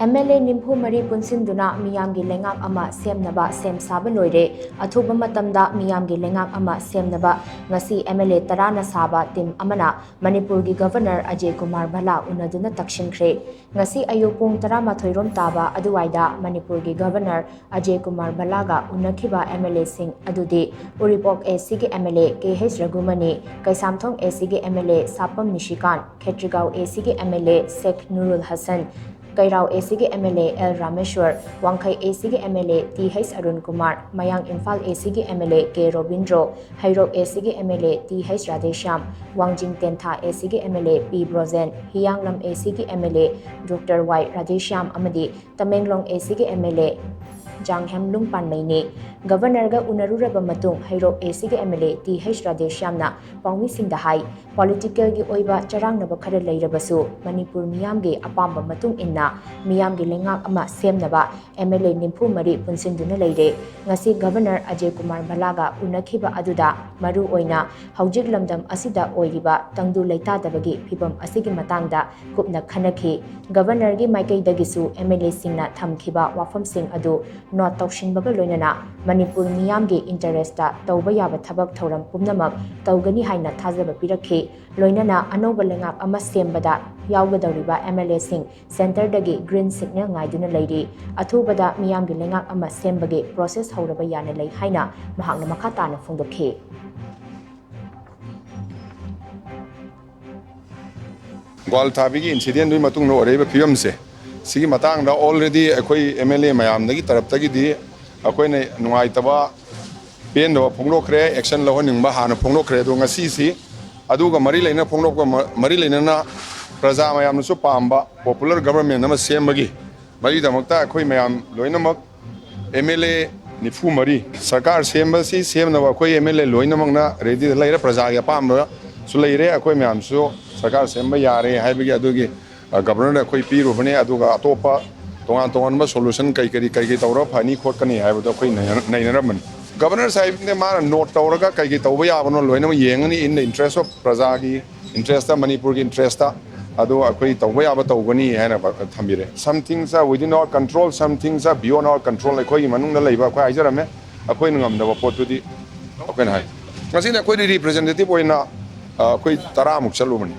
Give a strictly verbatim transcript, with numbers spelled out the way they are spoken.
M L ꯑꯦ ꯅꯤꯐꯨ ꯃꯔꯤ ꯄꯨꯟꯁꯤꯟꯗꯨꯅ ꯃꯤꯌꯥꯝꯒꯤ ꯂꯩꯉꯥꯛ ꯑꯃ ꯁꯦꯝꯅꯕ ꯁꯦꯝ ꯁꯥꯕ ꯂꯣꯏꯔꯦ꯫ ꯑꯊꯨꯕ ꯃꯇꯝꯗ ꯃꯤꯌꯥꯝꯒꯤ ꯂꯩꯉꯥꯛ ꯑꯃ ꯁꯦꯝꯅꯕ ꯉꯁꯤ ꯑꯦꯝ ꯑꯦꯜ ꯑꯦ ꯇꯔꯥꯅ ꯁꯥꯕ ꯇꯤꯝ ꯑꯃꯅ ꯃꯅꯤꯄꯨꯔꯒꯤ ꯒꯚꯔꯅꯔ ꯑꯖꯦ ꯀꯨꯃꯥꯔ ꯚꯜꯂꯥ ꯎꯅꯗꯨꯅ ꯇꯛꯁꯤꯟꯈ꯭ꯔꯦ꯫ ꯉꯁꯤ ꯑꯌꯨꯛ ꯄꯨꯡ ꯇꯔꯥꯃꯥꯊꯣꯏ ꯔꯣꯝ ꯇꯥꯕ ꯑꯗꯨꯋꯥꯏꯗ ꯃꯅꯤꯄꯨꯔꯒꯤ ꯒꯚꯔꯅꯔ ꯑꯖꯦ ꯀꯨꯃꯥꯔ ꯚꯜꯂꯥꯒ ꯎꯅꯈꯤꯕ ꯑꯦꯝ ꯑꯦꯜ ꯑꯦꯁꯤꯡ ꯑꯗꯨꯗꯤ ꯎꯔꯤꯄꯣꯛ ꯑꯦ ꯁꯤꯒꯤ M L A K H Raghumani, Keishamthong A ꯁꯤꯒꯤ M L A Sapam Nishikant, Khetrigao A ꯁꯤꯒꯤ M L A Sheikh Nurul Hassan, Keirao A ꯁꯤꯒꯤ M L A L Rameshwar, Wangkhei A ꯁꯤꯒꯤ M L A T H Arun Kumar, Mayang Imphal A ꯁꯤꯒꯤ M L A K Robindro, Heirok A ꯁꯤꯒꯤ M L A T H Radheshyam, ꯋꯥꯡꯖꯤꯡ ꯇꯦꯟꯊꯥ ꯑꯦ ꯁꯤꯒꯤ M L ꯑꯦ ꯄꯤ ꯕ꯭ꯔꯣꯖꯦꯟ, ꯍꯤꯌꯥꯡꯂꯝ ꯑꯦ ꯁꯤꯒꯤ M L ꯑꯦ doctor ꯋꯥꯏ ꯔꯥꯙꯦꯁ꯭ꯌꯥꯝ ꯑꯃꯗꯤ ꯇꯃꯦꯡꯂꯣꯡ ꯑꯦ ꯁꯤꯒꯤ ꯑꯦꯝ ꯑꯦꯜ ꯑꯦ ꯖꯥꯡꯍꯦꯝ ꯂꯨꯡꯄꯥꯟꯃꯩꯅꯤ꯫ ꯒꯚꯔꯅꯔꯒ ꯎꯅꯔꯨꯔꯕ ꯃꯇꯨꯡ ꯍꯩꯔꯣꯛ ꯑꯦ ꯁꯤꯒꯤ M L A T H ꯔꯥꯙꯦꯁ꯭ꯌꯥꯝꯅ ꯄꯥꯎꯃꯤꯁꯤꯡꯗ ꯍꯥꯏ, ꯄꯣꯂꯤꯇꯤꯀꯦꯜꯒꯤ ꯑꯣꯏꯕ ꯆꯔꯥꯡꯅꯕ ꯈꯔ ꯂꯩꯔꯕꯁꯨ ꯃꯅꯤꯄꯨꯔ ꯃꯤꯌꯥꯝꯒꯤ ꯑꯄꯥꯝꯕ ꯃꯇꯨꯡ ꯏꯟꯅ ꯃꯤꯌꯥꯝꯒꯤ ꯂꯩꯉꯥꯛ ꯑꯃ ꯁꯦꯝꯅꯕ ꯑꯦꯝ ꯑꯦꯜ ꯑꯦ ꯅꯤꯐꯨ ꯃꯔꯤ ꯄꯨꯟꯁꯤꯟꯗꯨꯅ ꯂꯩꯔꯦ꯫ ꯉꯁꯤ ꯒꯚꯔꯅꯔ ꯑꯖꯦ ꯀꯨꯃꯥꯔ ꯚꯜꯂꯥꯒ ꯎꯅꯈꯤꯕ ꯑꯗꯨꯗ ꯃꯔꯨ ꯑꯣꯏꯅ ꯍꯧꯖꯤꯛ ꯂꯝꯗꯝ ꯑꯁꯤꯗ ꯑꯣꯏꯔꯤꯕ ꯇꯪꯗꯨ ꯂꯩꯇꯥꯗꯕꯒꯤ ꯐꯤꯚꯝ ꯑꯁꯤꯒꯤ ꯃꯇꯥꯡꯗ ꯀꯨꯞꯅ ꯈꯟꯅꯈꯤ꯫ ꯒꯚꯔꯅꯔꯒꯤ ꯃꯥꯏꯀꯩꯗꯒꯤꯁꯨ ꯑꯦꯝ ꯑꯦꯜ ꯑꯦꯁꯤꯡꯅ ꯊꯝꯈꯤꯕ ꯋꯥꯐꯝꯁꯤꯡ ꯑꯗꯨ ꯅꯣꯠ ꯇꯧꯁꯤꯟꯕꯒ ꯂꯣꯏꯅꯅ ꯃꯅꯤꯄꯨꯔ ꯃꯤꯌꯥꯝꯒꯤ ꯏꯟꯇꯔꯦꯁꯇ ꯇꯧꯕ ꯌꯥꯕ ꯊꯕꯛ ꯊꯧꯔꯝ ꯄꯨꯝꯅꯃꯛ ꯇꯧꯒꯅꯤ ꯍꯥꯏꯅ ꯊꯥꯖꯕ ꯄꯤꯔꯛꯈꯤ꯫ ꯂꯣꯏꯅꯅ ꯑꯅꯧꯕ ꯂꯩꯉꯥꯛ ꯑꯃ ꯁꯦꯝꯕꯗ ꯌꯥꯎꯒꯗꯧꯔꯤꯕ ꯑꯦꯝ ꯑꯦꯜ ꯑꯦꯁꯤꯡ ꯁꯦꯟꯇꯔꯗꯒꯤ ꯒ꯭ꯔꯤꯟ ꯁꯤꯒꯅꯦꯜ ꯉꯥꯏꯗꯨꯅ ꯂꯩꯔꯤ꯫ ꯑꯊꯨꯕꯗ ꯃꯤꯌꯥꯝꯒꯤ ꯂꯩꯉꯥꯛ ꯑꯃ ꯁꯦꯝꯕꯒꯤ ꯄ꯭ꯔꯣꯁꯦꯁ ꯍꯧꯔꯕ ꯌꯥꯅ ꯂꯩ ꯍꯥꯏꯅ ꯃꯍꯥꯛꯅ ꯃꯈꯥ ꯇꯥꯅ ꯐꯣꯡꯗꯣꯛꯈꯤ꯫ ꯒ꯭ꯋꯥꯜ ꯊꯥꯕꯤꯒꯤ ꯏꯟꯁꯤꯗꯦꯟꯗꯨꯒꯤ ꯃꯇꯨꯡꯗ ꯑꯣꯏꯔꯛꯏꯕ ꯐꯤꯕꯝꯁꯦ, ꯁꯤꯒꯤ ꯃꯇꯥꯡꯗ already ꯑꯩꯈꯣꯏ ꯑꯦꯝ ꯑꯦꯜ ꯑꯦ ꯃꯌꯥꯝꯗꯒꯤ ꯇꯔꯞꯇꯒꯤꯗꯤ ꯑꯩꯈꯣꯏꯅ ꯅꯨꯡꯉꯥꯏꯇꯕ, ꯄꯦꯟꯗꯕ ꯐꯣꯡꯗꯣꯛꯈ꯭ꯔꯦ, ꯑꯦꯛꯁꯟ ꯂꯧꯍꯟꯅꯤꯡꯕ ꯍꯥꯟꯅ ꯐꯣꯡꯗꯣꯛꯈ꯭ꯔꯦ꯫ ꯑꯗꯣ ꯉꯁꯤꯁꯤ ꯑꯗꯨꯒ ꯃꯔꯤ ꯂꯩꯅ ꯐꯣꯡꯗꯣꯛꯄ ꯃ-, ꯃꯔꯤ ꯂꯩꯅꯅ ꯄ꯭ꯔꯖꯥ ꯃꯌꯥꯝꯅꯁꯨ ꯄꯥꯝꯕ ꯄꯣꯄꯨꯂꯔ ꯒꯕꯔꯃꯦꯟ ꯑꯃ ꯁꯦꯝꯕꯒꯤ ꯃꯔꯤꯗꯃꯛꯇ ꯑꯩꯈꯣꯏ ꯃꯌꯥꯝ ꯂꯣꯏꯅꯃꯛ ꯑꯦꯝ ꯑꯦꯜ ꯑꯦ ꯅꯤꯐꯨ ꯃꯔꯤ ꯁꯔꯀꯥꯔ ꯁꯦꯝꯕꯁꯤ ꯁꯦꯝꯅꯕ ꯑꯩꯈꯣꯏ ꯑꯦꯝ ꯑꯦꯜ ꯑꯦ ꯂꯣꯏꯅꯃꯛꯅ ꯔꯦꯗꯤꯗ ꯂꯩꯔꯦ꯫ ꯄ꯭ꯔꯖꯥꯒꯤ ꯑꯄꯥꯝꯕꯁꯨ ꯂꯩꯔꯦ꯫ ꯑꯩꯈꯣꯏ ꯃꯌꯥꯝꯁꯨ ꯁꯔꯀꯥꯔ ꯁꯦꯝꯕ ꯌꯥꯔꯦ ꯍꯥꯏꯕꯒꯤ ꯑꯗꯨꯒꯤ, ꯑ, ꯒꯕꯔꯅꯔꯗ ꯑꯩꯈꯣꯏ ꯄꯤꯔꯨꯕꯅꯦ꯫ ꯑꯗꯨꯒ ꯑꯇꯣꯞꯄ ꯇꯣꯉꯥꯟ ꯇꯣꯉꯥꯟꯕ ꯁꯣꯂꯨꯁꯟ ꯀꯩ ꯀꯔꯤ, ꯀꯩ ꯀꯩ ꯇꯧꯔ ꯐꯅꯤ ꯈꯣꯠꯀꯅꯤ ꯍꯥꯏꯕꯗꯣ ꯑꯩꯈꯣꯏ ꯅꯩꯅ-, ꯅꯩꯅꯔꯝꯕꯅꯤ꯫ ꯒꯕꯔꯅꯔ ꯁꯥꯍꯦꯕꯅ ꯃꯥꯅ ꯅꯣꯠ ꯇꯧꯔꯒ ꯀꯩ ꯀꯩ ꯇꯧꯕ ꯌꯥꯕꯅꯣ ꯂꯣꯏꯅꯃꯛ ꯌꯦꯡꯉꯅꯤ, in the interest of ꯄ꯭ꯔꯖꯥꯒꯤ ꯏꯟꯇꯔꯦꯁꯇ, ꯃꯅꯤꯄꯨꯔꯒꯤ ꯏꯟꯇꯔꯦꯁꯇ꯫ ꯑꯗꯣ ꯑꯩꯈꯣꯏ ꯇꯧꯕ ꯌꯥꯕ ꯇꯧꯒꯅꯤ ꯍꯥꯏꯅ ꯊꯝꯕꯤꯔꯦ. Some things are within our control, some things are beyond our control. ꯑꯩꯈꯣꯏꯒꯤ ꯃꯅꯨꯡꯗ ꯂꯩꯕ ꯑꯩꯈꯣꯏ ꯍꯥꯏꯖꯔꯝꯃꯦ. ꯑꯩꯈꯣꯏꯅ ꯉꯝꯗꯕ ꯄꯣꯠꯇꯨꯗꯤ ꯑꯩꯈꯣꯏꯅ ꯍꯥꯏ. ꯉꯁꯤꯗꯤ ꯑꯩꯈꯣꯏꯗꯤ representative ꯑꯣꯏꯅ, ꯑ, ꯑꯩꯈꯣꯏ ꯇꯔꯥꯃꯨꯛ ꯆꯠꯂꯨꯕꯅꯤ.